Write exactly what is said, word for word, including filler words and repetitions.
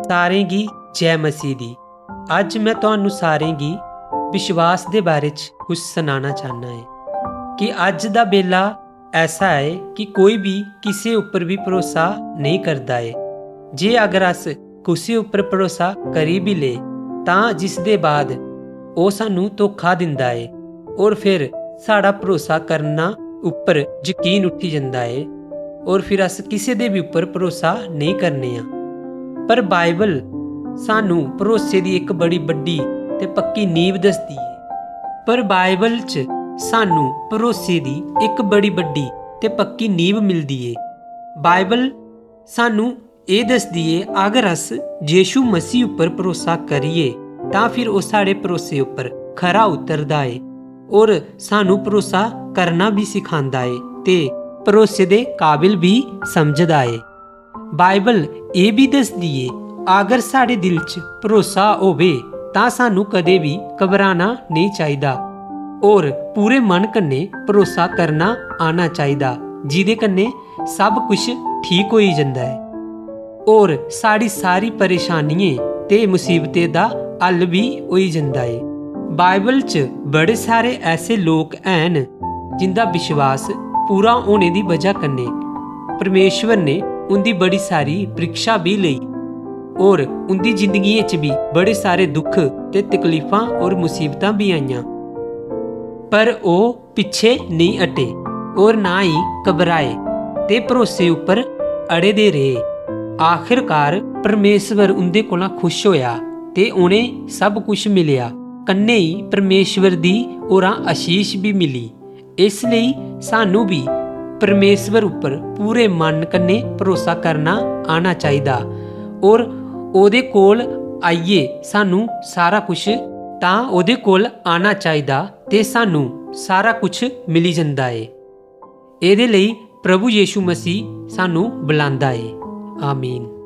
सारें गी जय मसीह दी। अज्ज में तुहानू सारें गी विश्वास दे बारे च कुछ सनाना चाहना ऐ कि अज्ज दा बेला ऐसा ऐ कि कोई बी किसे उप्पर बी भरोसा नेईं करदा ऐ। जे अगर अस कुसे उप्पर भरोसा करी बी ले, तां जिसदे बाद ओह् सानू धोखा दिंदा ऐ और फिर साढ़ा भरोसा करना उप्पर यकीन उठी जंदा ऐ और फिर अस किसे दे बी उप्पर भरोसा नेईं करने आं। पर बाइबल सानू भरोसे दी इक बड़ी बड्डी ते पक्की नींव दसदी ऐ। पर बाइबल च सानू भरोसे दी इक बड़ी बड्डी ते पक्की नींव मिलदी ऐ। बाइबल सानू एह् दसदी ऐ, अगर अस यीशु मसीह उप्पर भरोसा करिए, तां फिर ओह् साढ़े भरोसे उप्पर खरा उतरदा ऐ और सानू भरोसा करना भी सिखांदा ऐ ते भरोसे दे काबिल भी समझदा ऐ। बाइबल एह् भी दसदी ऐ, अगर साढ़े दिल च भरोसा होवे, तां सानू कदे भी घबराना नेईं चाहिदा और पूरे मन कन्नै भरोसा करना आना चाहिदा, जिदे कन्नै सब कुछ ठीक होई जंदा ऐ और साढ़ी सारी परेशानियें ते मुसीबतें दा हल भी होई जंदा ऐ। बाइबल च बड़े सारे ऐसे लोक हैन जिंदा विश्वास पूरा होने दी बजह कन्नै परमेश्वर ने उंदी बड़ी सारी परीक्षा भी लेई और उंदी जिंदगियें च भी बड़े सारे दुख ते तकलीफां और मुसीबतां भी आइयां, पर ओह् पिच्छे नेईं हटे और ना ही घबराए ते भरोसे उप्पर अड़े दे रेह्। आखिरकार परमेश्वर उंदे कोला खुश होया ते उ'नें सब कुछ मिलेआ, कन्नै ही परमेश्वर दी होरां आशीष भी मिली। इस लेई सानू भी परमेश्वर उप्पर पूरे मन कन्नै भरोसा करना आना चाहिदा और ओह्दे कोल आइयै सानू सारा कुछ, तां ओह्दे कोल आना चाहिदा ते सानू सारा कुछ मिली जंदा ऐ। एह्दे लेई प्रभु यीशु मसीह सानू बुलांदा ऐ। आमीन।